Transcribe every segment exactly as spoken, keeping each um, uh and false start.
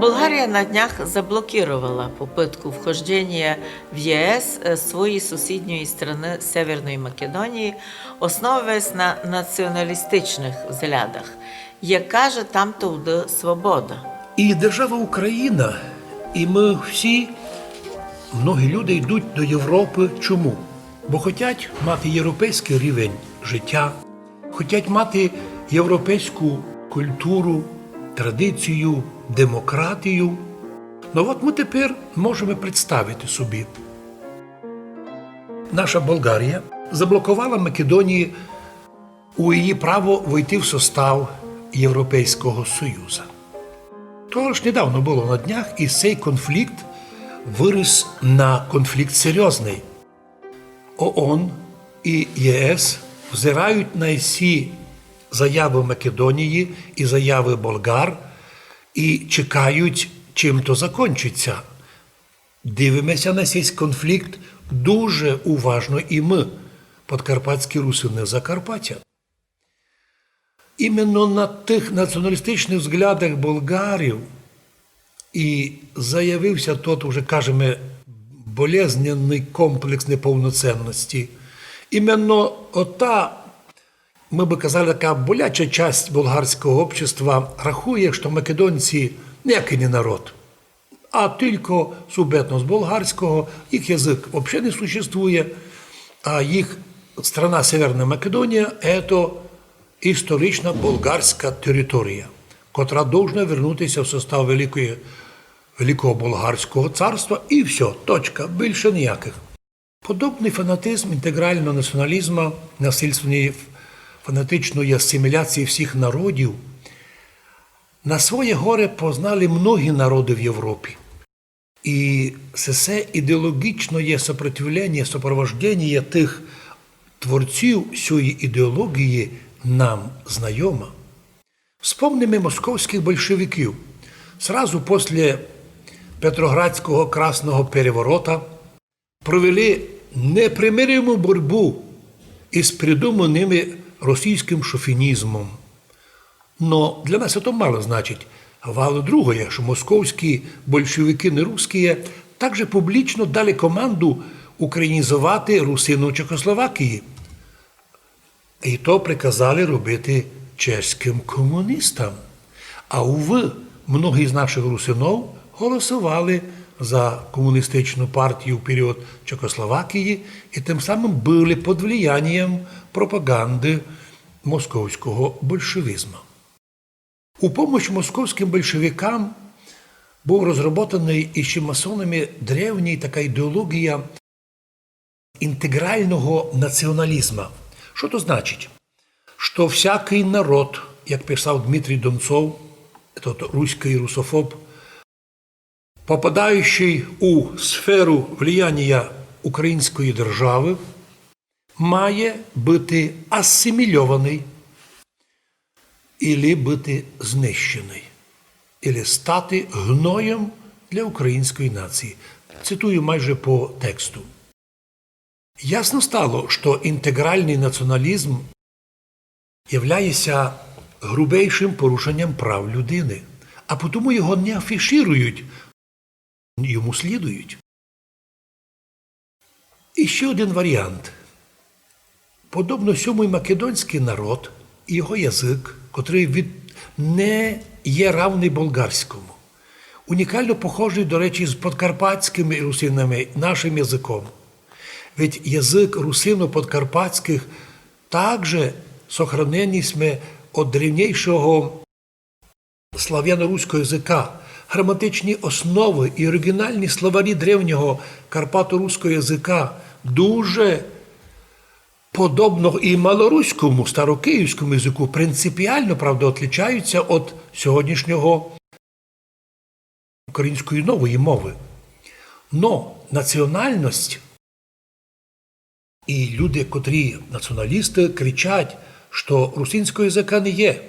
Болгарія на днях заблокировала попытку вхождения в Е С, е, своєї сусідньої страны Северної Македонії, основываясь на націоналістичных взглядах. Як каже, там то буде свобода. І держава Україна, і мы всі, многі люди йдуть до Європы. Чому? Бо хотять мати європейськый рівень життя, хотять мати європейську культуру, традицію, демократію. Ну от мы тепер можеме представити собі. Наша Болгарія заблоковала Македонії у її право войти в состав Європейського Союза. То лиш недавно было на днях, і сей конфлікт выріс на конфлікт серйозный. О О Н і Є С взирають на сі заявы Македонії і заявы болгар і чекають, чим то закончиться. Дивиме ся на сей конфлікт дуже уважно і мы, подкарпатські русины Закарпаття. Именно на тых націоналістичных взглядах болгарів і заявив ся тот, уже кажеме, болезненный комплекс неповноценности. Именно ота, мы бы казали, така боляча часть болгарського общества рахує, што македонці ниякый не народ, а тілько субетнос болгарського, їх язык вообще не существує, а їх страна Северна Македонія, ето історична болгарська територія, котра должна вернути ся в состав великої, Великого Болгарського царства, і всьо, точка, більше ниякых. Подобный фанатизм інтеґралного націоналізма, насильственної фанатичної асиміляції всіх народів на своє горе познали многі народы в Європі. І сесе ідеологічноє сопротивлення, сопровождення тых творців сьої ідеології нам знайома. Вспомниме московськых большевиків. Сразу после Петроградського красного переворота провели непримириму борьбу із придуманим російськым шовінізмом. Но для нас это мало значить. Вало другоє, што московські большевикы не русскіє также публічно дали команду українізовати русинів Чехословакії. І то приказали робити чеськым комуністам. А увы, многі з нашых русинов голосовали за комуністичну партію в період Чехословакії і тым самым были під влиянієм пропаганды московського большевізма. У помощь московськым большевикам быв розработаный іщи масонами древній така ідеологія інтеґралного націоналізма. Што то значить? Што всякый народ, як писав Дмитрій Донцов, тот руськый русофоб, попадаючый у сферу влиянія української державы, має быти асимільованый, ілі быти знищеный, ілі стати гноєм для української нації. Цитую майже по тексту. Ясно стало, што інтеґралный націоналізм являє ся грубейшым порушенням прав людины, а потому його не афіширують, йому слідують. І ще один варіант. Подобно сьому й македонськый народ і його язык, котрый від... не є равный болгарському, унікално похожый, до речі, з подкарпатськыми русинами, нашым языком. Ведь язык русинов подкарпатськых также сохранений сьме од древнейшого славяно-руського языка. Граматичні основы і оригінальні словарі древнього карпато-руського языка дуже подобно і малоруському, старокиївському языку, принципіално, правда, отличають ся од сьогоднішнього української нової мовы. Но націоналность і люди, котрі націоналісты, кричать, што русинського языка не є,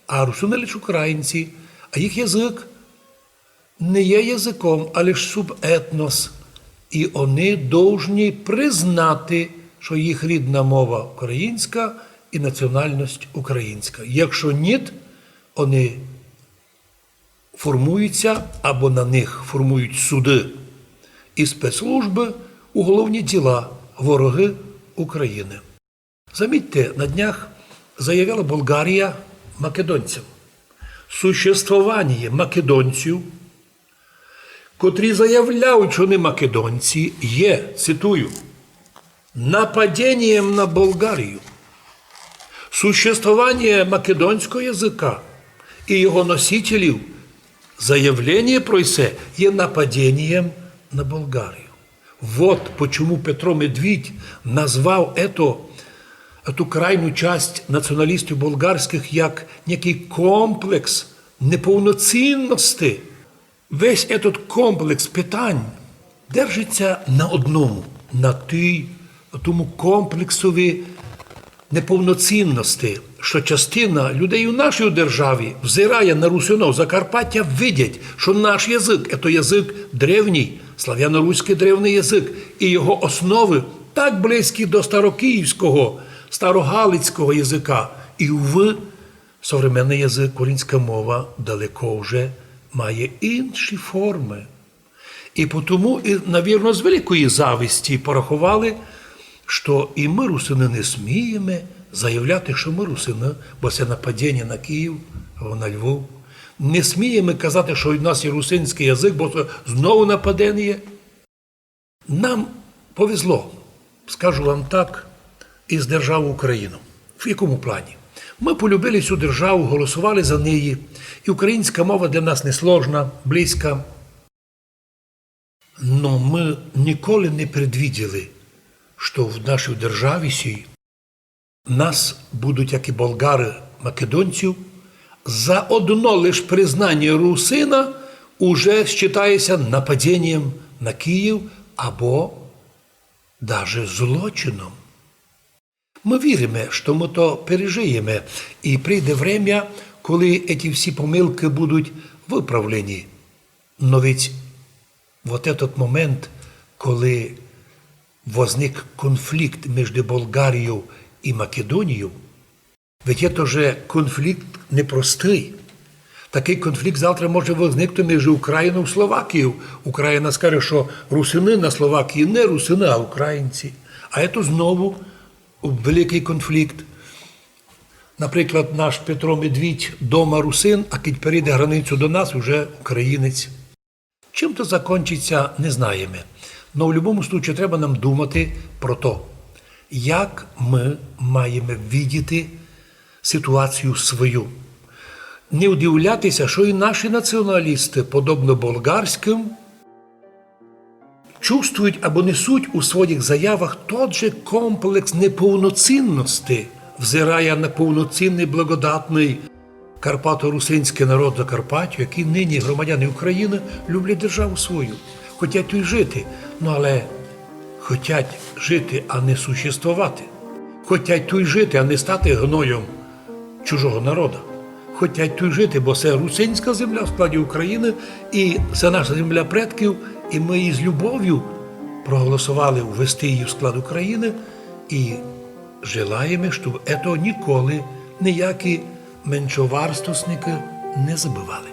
а русины лиш українці, а їх язык не є языком, а лиш субетнос. І они должні признати, што їх рідна мова українська і націоналность українська. Якщо ніт, они формуються або на них формують суды і спецслужбы, уголовні діла, вороги України. Замітьте, на днях заявила Болгарія македонцям. Существованіє македонців, котрі заявляють, що вони македонці, є, цитую, нападением на Болгарію. Существование македонського языка і його носителів, заявление про се є нападением на Болгарію. Вот почему Петро Медвідь назвав это, эту крайню часть націоналістів болгарських як некий комплекс неповноцінності. Весь этот комплекс питань держиться на одному, на тій, тому комплексові неповноцінності, що частина людей у нашій державі взирає на русинов Закарпаття, видять, що наш язык — это язык древній, славяно-руський древній язык, і його основи так близькі до старокиївського, старогалицького языка. І, увы, современный язык, українська мова далеко вже має інші форми. І потому, і, навірно, з великої зависті пораховали, що і мы, русины, не смієме заявляти, що мы русины, бо це нападение на Київ або на Львов. Не смієме казати, що у нас є русинськый язык, бо це знову нападение. Нам повезло, скажу вам так, із державою Україну. В якому плані? Мы полюбили цю державу, голосовали за неї, і українська мова для нас не сложна, близька. Но мы ніколи не предвиділи, що в нашій державі сій нас будуть, як і болгары, македонців, за одно лиш признание русина уже считається нападением на Київ або даже злочином. Мы віриме, што мы то пережиєме, і прийде время, коли эті всі помилкы будуть выправлені. Но ведь вот этот момент, коли возник конфлікт межи Болгарією і Македонією, ведь это же конфлікт непростый. Такый конфлікт завтра може возникнути межи Україною і Словакією. Україна скаже, што русины на Словакії не русины, а українці. А это знову великый конфлікт. Наприклад, наш Петро Медвідь дома русин, а кідь перейде границю до нас, уже українець. Чим то закончиться, не знаєме. Но в любому случаю треба нам думати про то, як мы маєме видіти ситуацію свою. Не удивляти ся, што і наші націоналісты, подобно болгарськым, чувствують або несуть у своїх заявах тот же комплекс неповноцінности, взирая на повноцінный, благодатный карпато-русинськый народ Закарпаття, які нині громадяни України, люблять державу свою, хотять туй жити, но але хотять жити, а не существовати. Хотять туй жити, а не стати гнойом чужого народа. Хотять туй жити, бо се русинська земля в складі України, і се наша земля предків, і мы її з любовю проголосовали ввести її в склад України, і желаєме, щоб ето ніколи ніякі меншовартосникы не забывали.